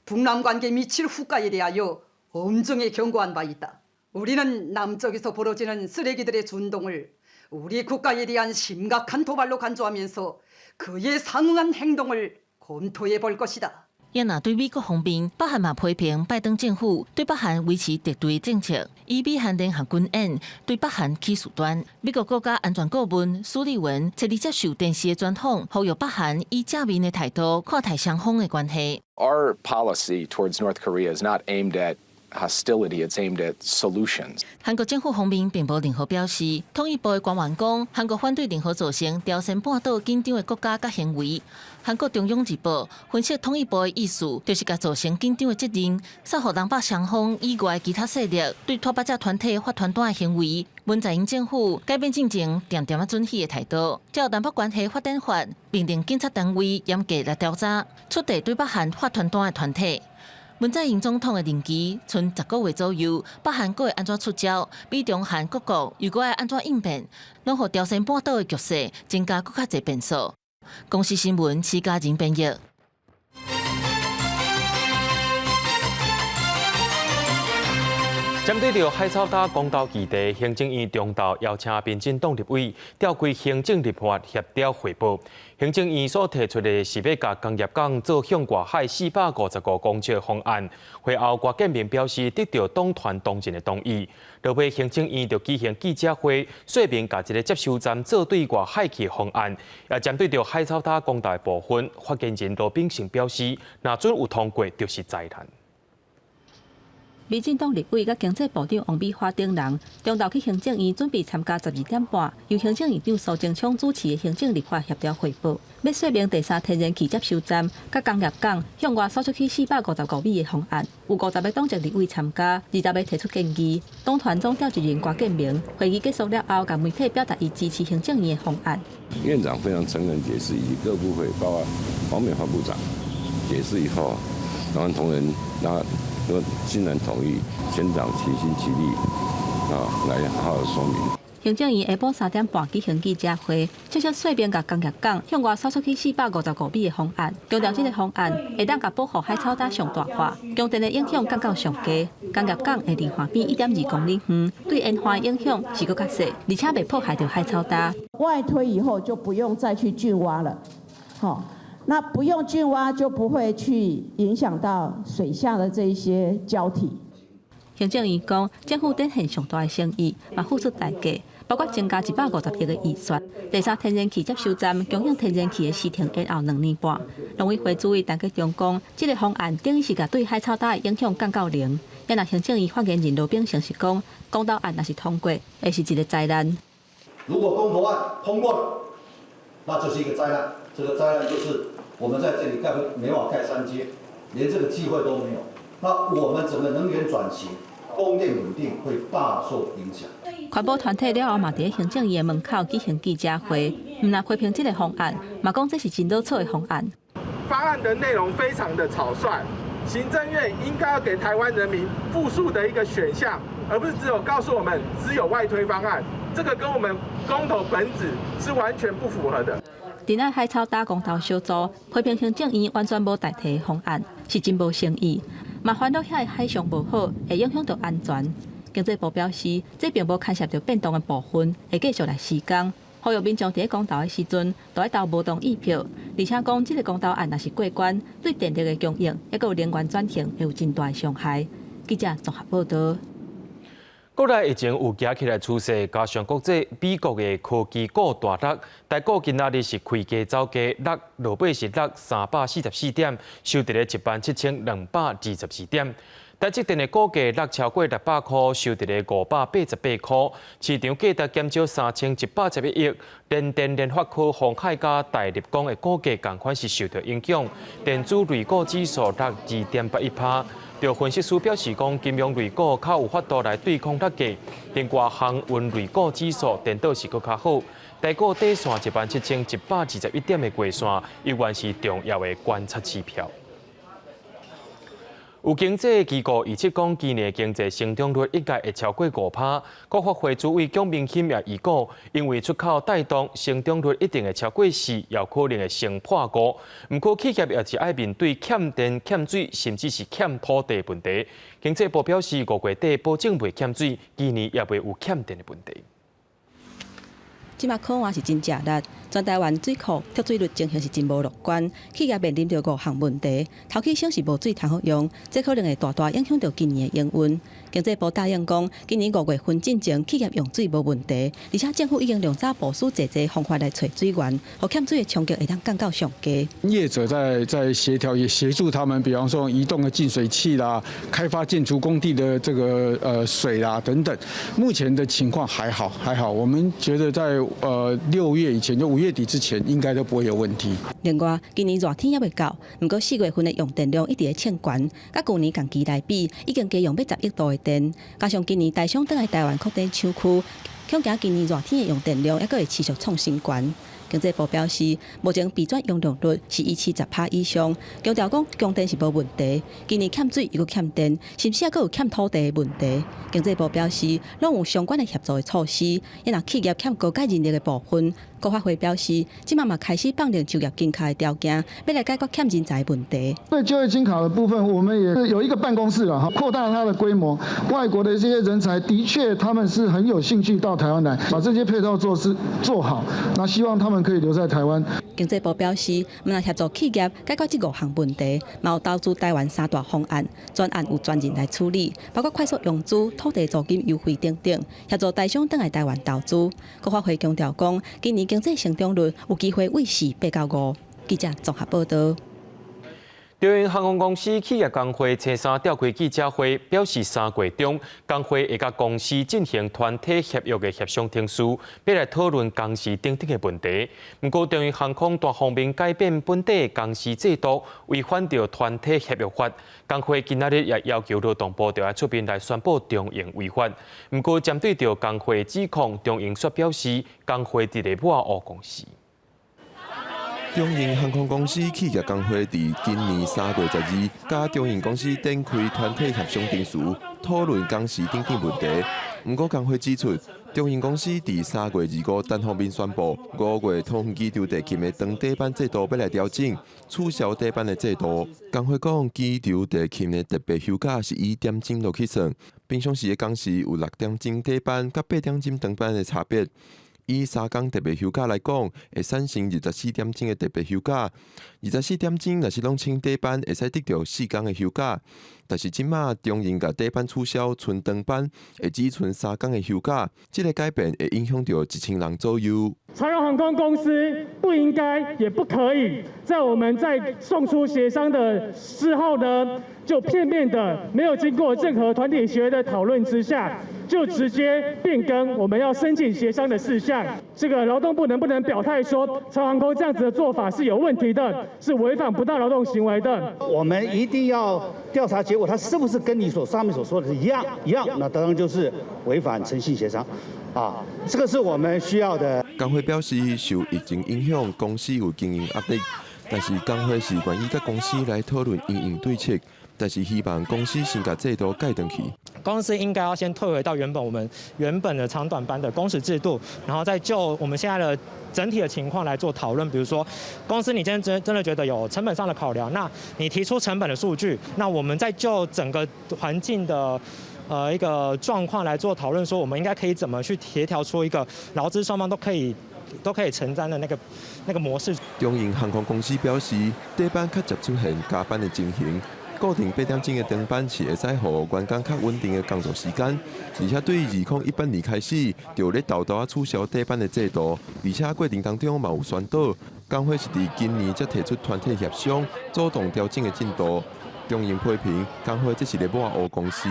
[SPEAKER 3] 북남관계에 미칠 후과에 대하여 엄중히 경고한 바 있다. 우리는 남쪽에서 벌어지는 쓰레기들의 준동을 우리 국가에 대한 심각한 도발로 간주하면서 그에 상응한 행동을 검토해 볼 것이다.
[SPEAKER 6] 也若對美國方面，北韓嘛批評拜登政府對北韓維持敵對政策，以美韓聯合軍演對北韓起事端。美國國家安全顧問蘇利文初二接受電視的專訪，呼籲北韓以正面的態度看待雙方的關係。
[SPEAKER 16] Our policy towards North Korea is not aimed at hostility, it's aimed at solutions.
[SPEAKER 6] 韓國政府方面並無任何表示。統一部的官員講，韓國反對任何造成朝鮮半島緊張的國家佮行為。韓國中央日報分析統一部的意思，就是共造成緊張的責任，煞予南北雙方以外其他勢力對脫北者團體發傳單的行為，文在寅政府改變進前恬恬仔准許的態度，照南北關係發展法，命令警察單位嚴格來調查，取締對北韓發傳單的團體。文在寅總統的任期賰10個月左右，北韓閣會按怎出招？美中韓各國又閣愛按怎應變？攏予朝鮮半島的局勢增加閣較濟變數。公視新聞，施嘉仁編譯。
[SPEAKER 1] 針對著海草礁公投議題，行政院中晝邀請民進黨立委召開行政立法協調匯報。行政院所提出的是欲共工業港做向外海455公尺方案。會後，郭建明表示得到黨團同仁的同意。落尾行政院就舉行記者會，說明共這个接收站做對外海去方案。也針對著海草礁公投的部分，發言人羅秉成表示，若準有通過，就是災難。
[SPEAKER 2] 民進黨立委佮經濟部長王美花等人，中晝去行政院準備參加12點半由行政院長蘇貞昌主持的行政立法協調匯報，欲說明第三天然氣接收站佮工業港向外輸出去455米的方案。有50個黨籍立委參加，20個提出建議。黨團總召集人郭建明會議結束了後，共媒體表達伊支持行政院的方案。
[SPEAKER 17] 院長非常誠懇解釋，以及各部會包括黃美花部長解釋以後，然後同仁那。都欣然同意，全黨齊心齊力啊，來好好說明。
[SPEAKER 2] 行政院下晡3點半舉行記者會，正式說明共工業港向外輸出去455米的方案，強調這个方案會當共保護海草礁上大化，供電的影響降到上低。工業港會離岸邊1.2公里遠，對沿岸影響是閣較細，而且袂破壞著海草礁。
[SPEAKER 18] 外推以後就不用再去浚挖了，好。那不用浚挖就不會去影響到水下的這一些礁體。
[SPEAKER 2] 行政院講，政府展現上大的誠意，嘛付出代價，包括增加150億的預算。第三天然氣接收站供應天然氣的時程延後2年半。農委會主委陳吉仲講，這个方案等於是共對海草礁的影響降到零。也若行政院發言人羅秉成是講，公投案若是通過，會是一个災難。
[SPEAKER 19] 如果公投案通過了，那就是一個災難。這個災難就是我們在這裡蓋沒法蓋三接，連這個機會都沒有。那我們整個能源轉型、供電穩定會大受影響。
[SPEAKER 2] 環保團體了後嘛，佇行政院門口舉行記者會，毋但批評這个方案，嘛講這是真老草的方案。
[SPEAKER 20] 方案的內容非常的草率，行政院應該要給台灣人民複數的一個選項，而不是只有告訴我們只有外推方案。這個跟我們公投本質是完全不符合的。
[SPEAKER 2] 仁愛海草礁公投小組批評行政院完全無代替方案，是真無誠意，嘛煩惱遐个海象無好，會影響到安全。經濟部表示，這並無牽涉著變動的部分，會繼續來施工。呼籲民眾佇咧公投的時陣，都愛投無同意票，而且講這个公投案若是過關，對電力的供應，抑閣有能源轉型會有真大的傷害。記者綜合報道。
[SPEAKER 1] 國內疫情有行起來趨勢，加上國際美國的科技股大落，台股今仔日是開低走低，落落尾是落344點，收佇咧17,222點。台積電的股價落超過600箍，收佇咧588塊。市場價值減少3111億。聯電、聯發科、鴻海佮大立光的股價仝款是受著影響。電子類股指數落2.81%。著分析師表示講，金融類股較有法度來對抗落價，另外航運類股指數顛倒是閣較好。台股短線17,121點的月線，依然是重要的觀察指標。有經濟機構預測講，今年經濟成長率應該會超過5%。國發會主委蔣明钦也預估，因為出口帶動成長率一定會超過4，也可能會升破5。毋過企業也是愛面對欠電、欠水，甚至是欠土地問題。經濟部表示，5月底保證袂欠水，今年也袂有欠電的問題。
[SPEAKER 2] 這馬考案是真食力，全台灣水庫蓄水率情形是真無樂觀，企業面臨著五項問題，頭起先是無水通好用，這可能會大大影響著今年的營運。經濟部答應講，今年5月份進前企業用水無問題，而且政府已經量早部署濟濟方法來揣水源，予欠水的衝擊會當降到上低。
[SPEAKER 5] 業者在協調，也協助他們，比方說移動的淨水器啦，開發建築工地的這個水啦等等。目前的情況還好，還好，我們覺得在6月以前，就5月底之前，應該都不會有問題。
[SPEAKER 2] 另外，今年熱天猶未到，毋過4月份的用電量一直咧衝懸，佮舊年仝期來比，已經加用欲10億度的電。加上今年台商轉來台灣擴展廠區，恐驚今年熱天的用電量猶閣會持續創新懸。經濟部表示，目前備轉容量率是維持10%以上，強調講供電是無問題。今年欠水又閣欠電，甚至猶閣有欠土地的問題。經濟部表示，攏有相關的協助的措施，也若企業欠高階人力的部分，國發會表示，這馬嘛開始放寬就業金卡的條件，欲來解決欠人才的問題。
[SPEAKER 7] 對就業金卡的部分，我們也有一個辦公室了哈，擴大它的規模。外國的這些人才，的確他們是很有興趣到台灣來，把這些配套措施做好，那希望他們可以留在台灣。
[SPEAKER 2] 經濟部表示，毋但協助企業解決這五項問題，嘛有投資台灣三大方案，專案有專人來處理，包括快速融資、土地租金優惠等等，協助台商轉來台灣投資。國發會強調講，今年經濟成長率有機會維持8到5。記者綜合報道。
[SPEAKER 1] 長榮航空公司企業工會星期三召開記者會，表示3月中工會會佮公司進行團體協約的協商程序，欲來討論工時等等的問題。毋過，長榮航空單方面改變本地工時制度，違反著團體協約法。工會今仔日也要求勞動部著愛出面來宣布長榮違法。毋過，針對著工會指控，長榮卻表示，工會佇咧抹烏公司。
[SPEAKER 10] 長榮航空公司企業工會佇今年3月12，佮長榮公司展開團體協商程序，討論工時等等問題。毋過工會指出，長榮公司佇3月25單方面宣布，5月桃園機場地勤的長短班制度欲來調整，取消短班的制度。工會講，機場地勤的特別休假是以點鐘落去算，平常時的工時有6點鐘短班佮8點鐘長班的差別。以3工特別休假來講，會產生24點鐘的特別休假。24點鐘若是攏請短班，會使得著4工的休假。但是這馬長榮共短班取消，賰長班，會只賰3工的休假。這個改變會影響著1000人左右。
[SPEAKER 11] 長榮航空公司不應該，也不可以，在我們在送出協商的之後呢，就片面的沒有經過任何團體協約的討論之下，就直接變更我們要申請協商的事項。這個勞動部能不能表態說，長榮航空這樣子的做法是有問題的，是違反不當勞動行為的？
[SPEAKER 22] 我們一定要調查結果，它是不是跟你所上面所說的是一樣一樣？那當然就是違反誠信協商，啊，這個是我們需要的。
[SPEAKER 10] 工會表示，受疫情影響，公司有經營壓力，但是工會是願意佮公司來討論因應對策，但是希望公司先共制度改轉去。
[SPEAKER 23] 公司應該要先退回到原本我們原本的長短班的工時制度，然後再就我們現在的整體的情況來做討論。比如說，公司你今天真真的覺得有成本上的考量，那你提出成本的數據，那我們再就整個環境的一個狀況來做討論，說我們應該可以怎麼去協調出一個勞資雙方都可以承擔的那個模式。
[SPEAKER 10] 長榮航空公司表示，短班較捷出現加班的情形。固定8點鐘的長班是會使予員工較穩定的工作時間，而且對2018年開始就咧沓沓仔取消短班的制度，而且過程當中嘛有宣導，工會是佇今年才提出團體協商，主動調整的進度。中營批評工會這是咧抹烏公司。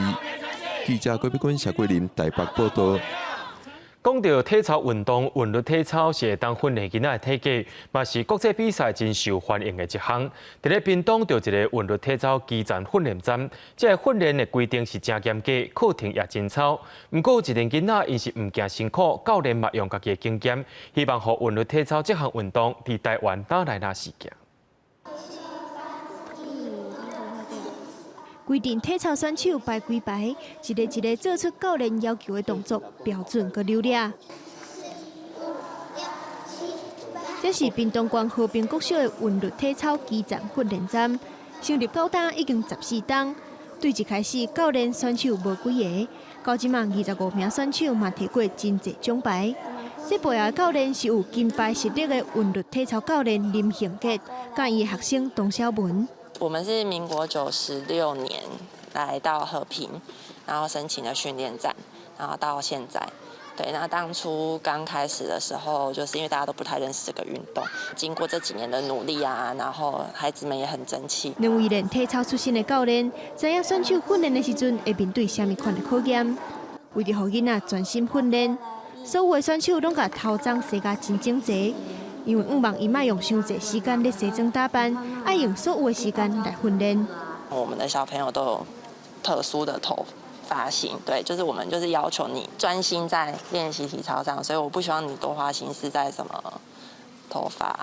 [SPEAKER 10] 記者郭碧君、謝桂林台北報道。
[SPEAKER 1] 講到體操運動，韻律體操是會當訓練囡仔的體格，嘛是國際比賽真受歡迎的一項。佇咧屏東就一个韻律體操基層訓練站，這个訓練的規定是誠嚴格，課程也真操。毋過有一个囡仔，𪜶是毋驚辛苦，教練嘛用家己的經驗，希望予韻律體操這項運動佇台灣愈來愈盛行。
[SPEAKER 4] 規陣體操選手排幾排，一个一个做出教練要求的動作，標準閣流利。這是屏東縣和平國小的韻律體操基層訓練站，成立到今已經14冬。對一開始教練選手無幾个，到這馬25名選手嘛提過真濟獎牌。這背後的教練是有金牌實力的韻律體操教練林興傑，佮伊的學生董小文。
[SPEAKER 9] 我們是民國96年來到和平，然後申請了訓練站，然後到現在，對，那當初剛開始的時候，就是因為大家都不太認識這個運動，經過這幾年的努力啊，然後孩子們也很爭氣。
[SPEAKER 4] 兩位練體操出身的教練，知影選手訓練的時陣會面對啥物款的考驗，為著予囡仔專心訓練，所有的選手攏共頭鬃梳甲真整齊。因為向望伊莫用傷濟時間咧西裝打扮，愛用所有的時間來訓練。
[SPEAKER 9] 我們的小朋友都有特殊的頭髮型，對，就是我們就是要求你專心在練習體操上，所以我不希望你多花心思在什麼頭髮，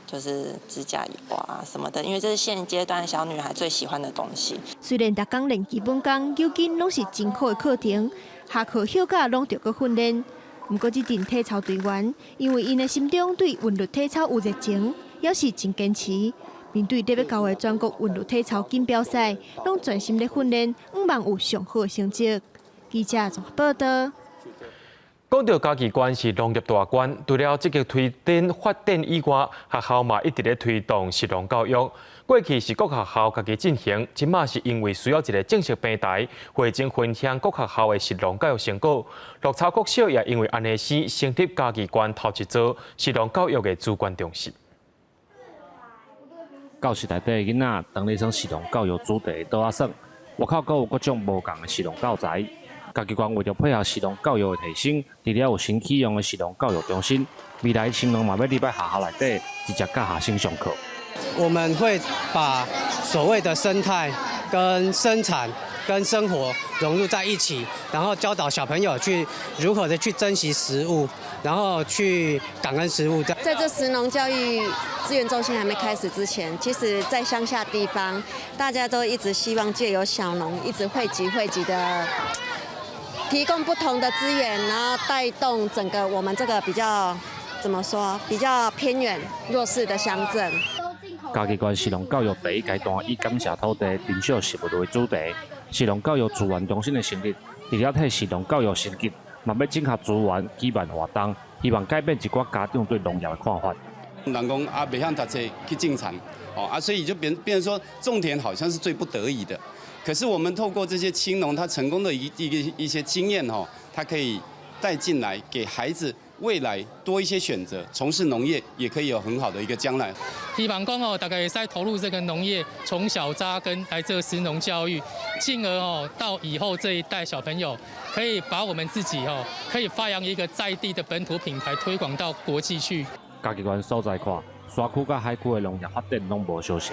[SPEAKER 9] 就是指甲油啊什麼的，因為這是現階段小女孩最喜歡的東西。
[SPEAKER 4] 雖然逐工練基本功、扭筋攏是真苦的課程，下課休假攏著閣訓練。毋過，這陣體操隊員因為𪜶的心中對韻律體操有熱情，猶是真堅持。面對咧欲到的全國韻律體操錦標賽，攏專心咧訓練，向望有上好的成績。記者綜合報道。
[SPEAKER 1] 講到嘉義縣是農業大縣，除了積極推展發展以外，學校嘛一直咧推動食農教育。過去是各學校家己進行，這馬是因為需要一个正式平台，匯集分享各學校的食農教育成果。鹿草國小也因為按呢先成立嘉義縣頭一座食農教育的資源中心。
[SPEAKER 21] 教室內底的囡仔，當咧耍食農教育主題的桌仔耍，外口閣有各種無仝的食農教材。嘉義縣為著配合食農教育的提升，除了有新啟用的食農教育中心，未來青農嘛欲入來學校內底直接教學生上課。
[SPEAKER 24] 我們會把所謂的生態、跟生產、跟生活融入在一起，然後教導小朋友去如何的去珍惜食物，然後去感恩食物。
[SPEAKER 25] 在這食農教育資源中心還沒開始之前，其實在鄉下地方，大家都一直希望借由小農一直匯集匯集的，提供不同的資源，然後帶動整個我們這個比較怎麼說比較偏遠弱勢的鄉鎮。
[SPEAKER 21] 嘉義縣食農教育第一階段以感謝土地、珍惜食物為主題，食農教育資源中心的成立，除了替食農教育升級，嘛欲整合資源舉辦活動，希望改變一寡家長對農業的看法。
[SPEAKER 26] 人講啊，袂曉讀冊去種田，哦啊，所以就變成說種田好像是最不得已的。可是我們透過這些青農他成功的一些經驗吼，他可以帶進來，給孩子未來多一些選擇，從事農業也可以有很好的一個將來。
[SPEAKER 27] 希望講哦，大家會使投入這個農業，從小扎根來做食農教育，進而哦到以後這一代小朋友，可以把我們自己哦，可以發揚一個在地的本土品牌，推廣到國際去。
[SPEAKER 21] 嘉義縣所在看，山區佮海區的農業發展攏無相仝。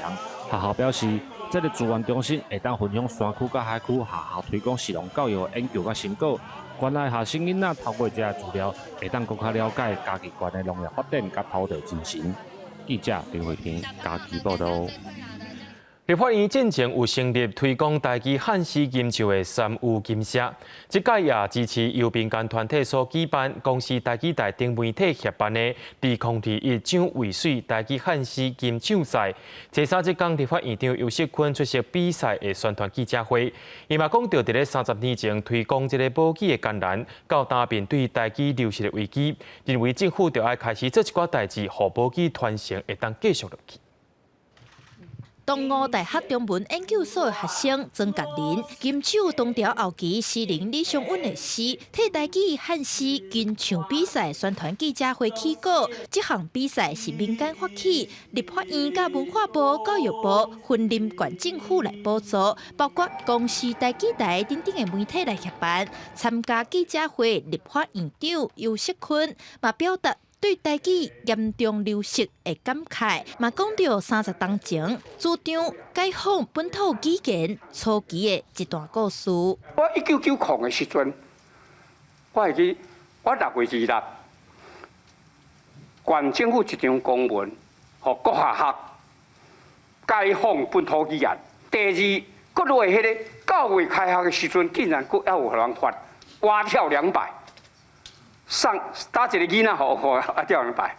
[SPEAKER 21] 學校表示，這个資源中心會當分享山區佮海區學校推廣食農教育的研究佮成果，關愛學生囡仔透過這个資料，會當閣較了解嘉義縣的農業發展佮土地精神。記者林慧萍嘉義報導。
[SPEAKER 1] 立法院進前有成立推廣台語漢詩吟唱的三有金社，這屆也支持由民間團體所舉辦，公視台語台等媒體協辦的2021蔣渭水台語漢詩吟唱賽。初三這工，立法院長游錫堃出席比賽的宣傳記者會，伊嘛講著佇咧30年前推廣這个母語的艱難，到今面對台語流失的危機，認為政府著愛開始做一寡代誌，予母語傳承會當繼續落去。
[SPEAKER 3] 東吳大學中文研究所的學生曾覺林，金手唐朝後期詩人李商隱的詩，替台語漢詩吟唱比賽宣傳記者會起稿。這項比賽是民間發起，立法院佮文化部、教育部、雲林縣政府來補助，包括公視台語台等等的媒體來協辦。參加記者會，立法院長游錫堃嘛表達對台語嚴重流失的感慨，嘛講著30冬前主張解放本土語言初期的一段故事。
[SPEAKER 8] 我1990的時陣，我會記我6月26，縣政府一張公文，予各學校解放本土語言。第二，閣落彼個9月開學的時陣，竟然閣猶有予人罰蛙跳200。送打一個囡仔，予蛙跳200，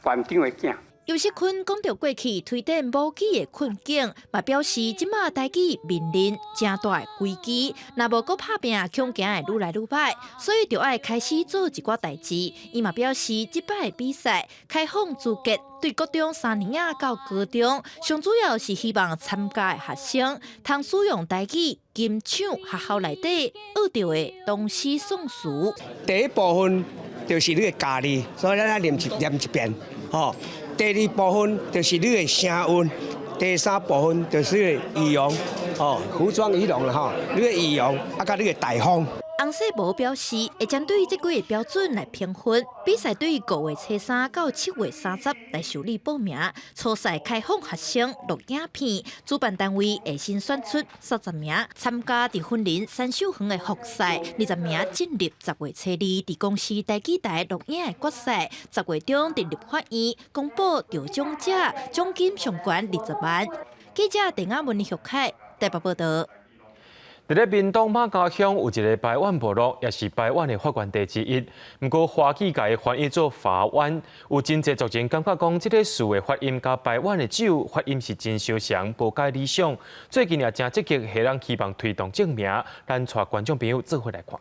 [SPEAKER 8] 縣長的囝。
[SPEAKER 3] 游錫堃講著過去推展母語的困境，嘛表示這馬台語面臨誠大的危機，若無閣拍拚，恐驚會愈來愈歹，所以就愛開始做一寡代誌。伊嘛表示，這擺的比賽開放資格對國中三年仔到高中，上主要是希望參加的學生通使用台語吟唱學校內底學著的唐詩宋詞。
[SPEAKER 12] 第一部分就是你的家字，所以咱愛念一遍，吼。第二部分就是你的聲韻，第三部分就是你的儀容，哦，服裝儀容啦吼，你的儀容啊，佮你的台風。
[SPEAKER 3] 洪世博表示，會針對這幾個標準來評分。比賽對5月初3到7月30來受理報名。初賽開放學生錄影片，主辦單位會先選出30名參加佇雲林三秀園的複賽，20名進入10月初2佇公視台語台錄影的決賽。10月中佇立法院公布得獎者，獎金上懸20萬。記者鄭亞文、玉凱台北報導。
[SPEAKER 1] 佇咧屏東馬家鄉有一个排灣部落，也是排灣的發源地之一。毋過華語共伊翻譯做華灣，有真濟族人感覺講，這个詞的發音佮排灣的酒發音是真相像，無介理想。最近也誠積極，彼人希望推動正名，咱帶觀眾朋友做伙來看。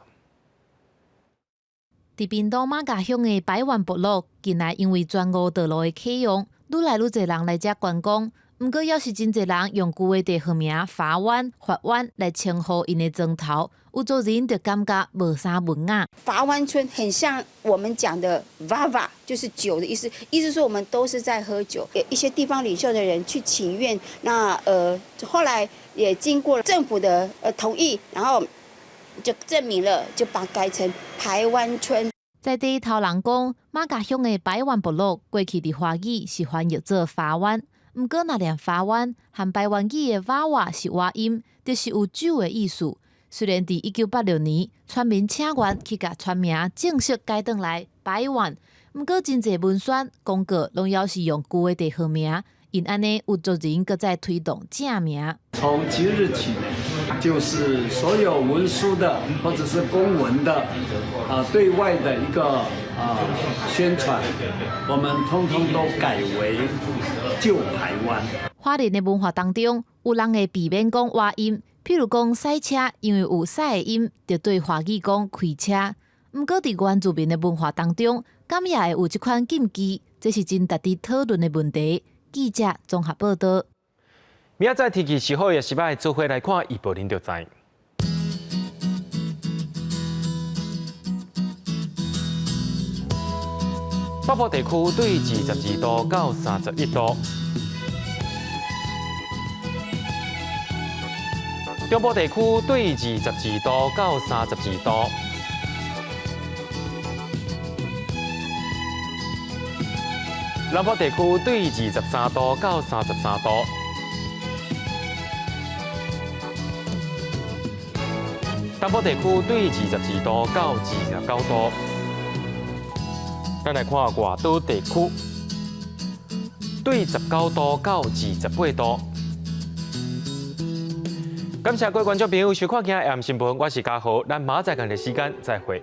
[SPEAKER 13] 佇屏東馬家鄉的排灣部落，近來因為全澳道路的啟用，愈來愈濟人來遮觀光。毋過，猶是真濟人用舊的地方名華灣、法灣來稱呼𪜶的莊頭，有族人就感覺無啥文雅。
[SPEAKER 14] 法灣村很像我們講的 “vava”，就是酒的意思，意思說我們都是在喝酒。一些地方領袖的人去請願，那後來也經過政府的同意，然後就證明了，就把改成排灣村。
[SPEAKER 13] 在地頭人講，馬家鄉的排灣部落過去佇華語是翻譯做華灣。毋過，若念華灣和排灣語的娃娃是倚音，就是有酒的意思。雖然佇1986年，村民請願去共村名正式改轉來排灣，毋過真濟文宣廣告攏猶是用舊的地方名，𪜶按呢有族人閣再推動正名。
[SPEAKER 15] 從即日起，就是所有文書的或者是公文的啊，對外的一個啊宣傳，我們通通都改為舊排灣。
[SPEAKER 13] 華人的文化當中，有人會避免講倚音，譬如講賽車，因為有賽的音，就對華語講開車。毋過佇原住民的文化當中，敢也會有這款禁忌？這是真值得討論的問題。記者綜合報導。
[SPEAKER 1] 明仔載天氣是好抑是䆀，做伙來看預報，恁就知。北部地區對22度到31度，中部地區對22度到32度，南部地區對23度到33度。東部地區對22度到29度。咱來看外島地區，對19度到28度。感謝各位觀眾朋友收看今日的新聞，我是嘉豪，咱明仔載仝個時間再會。